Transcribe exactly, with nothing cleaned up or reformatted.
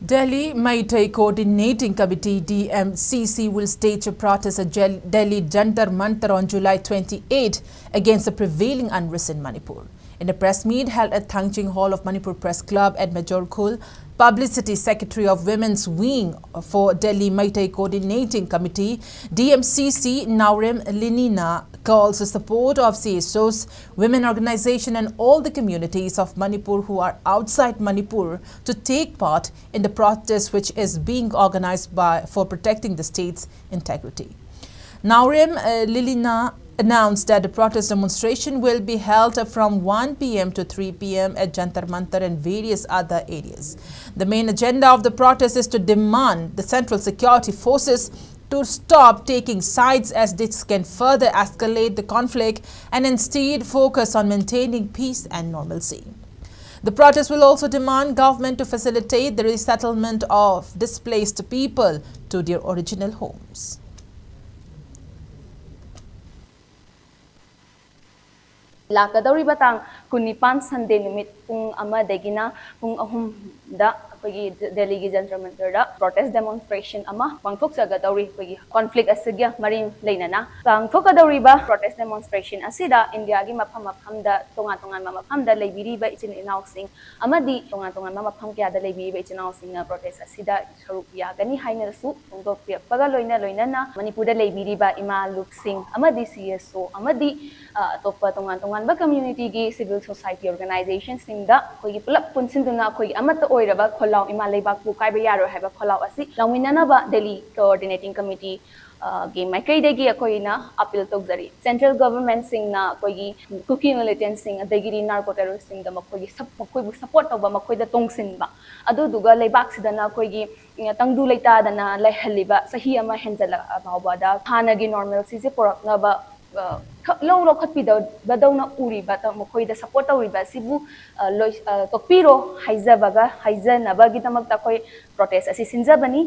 Delhi Meitei Coordinating Committee, D M C C, will stage a protest at Jel- Delhi Jantar Mantar on July twenty-eight against the prevailing unrest in Manipur. In a press meet held at Thangjing Hall of Manipur Press Club at Majorkhul, Publicity Secretary of Women's Wing for Delhi Meitei Coordinating Committee, D M C C, Naorem Linina, calls the support of C S Os, women organization and all the communities of Manipur who are outside Manipur to take part in the protest which is being organized by for protecting the state's integrity. Naorem uh, Linina announced that the protest demonstration will be held from one p m to three p m at Jantar Mantar and various other areas. The main agenda of the protest is to demand the central security forces to stop taking sides, as this can further escalate the conflict and instead focus on maintaining peace and normalcy. The protest will also demand government to facilitate the resettlement of displaced people to their original homes. ꯂꯥꯛꯀꯗꯧꯔꯤꯕ ꯇꯥꯡ ꯀꯨꯟꯅꯤꯄꯥꯟ Sunday ꯅꯨꯃꯤꯠ ꯄꯨꯡ ꯑꯃꯗꯒꯤꯅ ꯄꯨꯡ ꯑꯍꯨꯝꯗ ꯑꯩꯈꯣꯏꯒꯤ ꯗꯦꯜꯂꯤꯒꯤ Jantar ꯃꯟꯇꯔꯗ protest demonstration ꯑꯃ ꯄꯥꯡꯊꯣꯛꯆꯒꯗꯧꯔꯤ꯫ ꯑꯩꯈꯣꯏꯒꯤ conflict ꯑꯁꯤꯒ ꯃꯔꯤ ꯂꯩꯅꯅ ꯄꯥꯡꯊꯣꯛꯀꯗꯧꯔꯤꯕ protest demonstration ꯑꯁꯤꯗ ꯏꯟꯗꯤꯌꯥꯒꯤ ꯃꯐꯝ ꯃꯐꯝꯗ, ꯇꯣꯉꯥꯟ ꯇꯣꯉꯥꯟꯕ ꯃꯐꯝꯗ ꯂꯩꯕꯤꯔꯤꯕ ꯏꯆꯤꯟ ꯏꯅꯥꯎꯁꯤꯡ ꯑꯃꯗꯤ ꯇꯣꯉꯥꯟ ꯇꯣꯉꯥꯟꯕ ꯃꯐꯝ ꯀꯌꯥꯗ ꯂꯩꯕꯤꯔꯤꯕ ꯏꯆꯤꯟ ꯏꯅꯥꯎꯁꯤꯡꯅ protest ꯑꯁꯤꯗ ꯁꯔꯨꯛ ꯌꯥꯒꯅꯤ ꯍꯥꯏꯅꯁꯨ ꯐꯣꯡꯗꯣꯛꯄꯤꯔꯛꯄꯒ ꯂꯣꯏꯅ ꯂꯣꯏꯅꯅ ꯃꯅꯤꯄꯨꯔꯗ ꯂꯩꯕꯤꯔꯤꯕ ꯏꯃꯥ ꯂꯨꯞꯁꯤꯡ ꯑꯃꯗꯤ C S O ꯑꯃꯗꯤ ꯑ, ꯑꯇꯣꯞꯄ ꯇꯣꯉꯥꯟ ꯇꯣꯉꯥꯟꯕ communityꯒꯤ civil society organizationꯁꯤꯡꯗ ꯑꯩꯈꯣꯏꯒꯤ ꯄꯨꯂꯞ ꯄꯨꯟꯁꯤꯟꯗꯨꯅ ꯑꯩꯈꯣꯏꯒꯤ ꯑꯃꯠꯇ ꯑꯣꯏꯔꯕ ꯈꯣꯜꯂꯥꯎ, ꯏꯃꯥ ꯂꯩꯕꯥꯛꯄꯨ ꯀꯥꯏꯕ ꯌꯥꯔꯣꯏ ꯍꯥꯏꯕ ꯈꯣꯜꯂꯥꯎ ꯑꯁꯤ ꯂꯥꯎꯃꯤꯟꯅꯅꯕ Delhi Coordinating Committee, ꯑ, ꯒꯤ ꯃꯥꯏꯀꯩꯗꯒꯤ ꯑꯩꯈꯣꯏꯅ appeal ꯇꯧꯖꯔꯤ꯫ Central governmentꯁꯤꯡꯅ ꯑꯩꯈꯣꯏꯒꯤ ꯀꯨꯀꯤ militantꯁꯤꯡ ꯑꯗꯒꯤꯗꯤ narco terroristꯁꯤꯡꯗ ꯃꯈꯣꯏꯒꯤ ꯁꯞ-, ꯃꯈꯣꯏꯕꯨ support ꯇꯧꯕ, ꯃꯈꯣꯏꯗ ꯇꯣꯡꯁꯤꯟꯕ, ꯑꯗꯨꯗꯨꯒ ꯂꯩꯕꯥꯛꯁꯤꯗꯅ ꯑꯩꯈꯣꯏꯒꯤ ꯇꯪꯗꯨ ꯂꯩꯇꯥꯗꯅ ꯂꯩꯍꯜꯂꯤꯕ ꯆꯍꯤ ꯑꯃ ꯍꯦꯟꯖꯜꯂꯛꯑ ꯐꯥꯎꯕꯗ ꯍꯥꯟꯅꯒꯤ normalcyꯁꯦ ꯄꯨꯔꯛꯅꯕ, ꯑ, ꯈ-, ꯂꯧ ꯂꯧꯈꯠꯄꯤꯗꯕꯗꯧꯅ ꯎꯔꯤꯕ ꯇ-, ꯃꯈꯣꯏꯗ support ꯇꯧꯔꯤꯕ ꯑꯁꯤꯕꯨ, ꯑ, ꯂꯣꯏ-, ꯑ, ꯇꯣꯛꯄꯤꯔꯣ ꯍꯥꯏꯖꯕꯒ, ꯍꯥꯏꯖꯅꯕꯒꯤꯗꯃꯛꯇ ꯑꯩꯈꯣꯏ protest ꯑꯁꯤ ꯁꯤꯟꯖꯕꯅꯤ꯫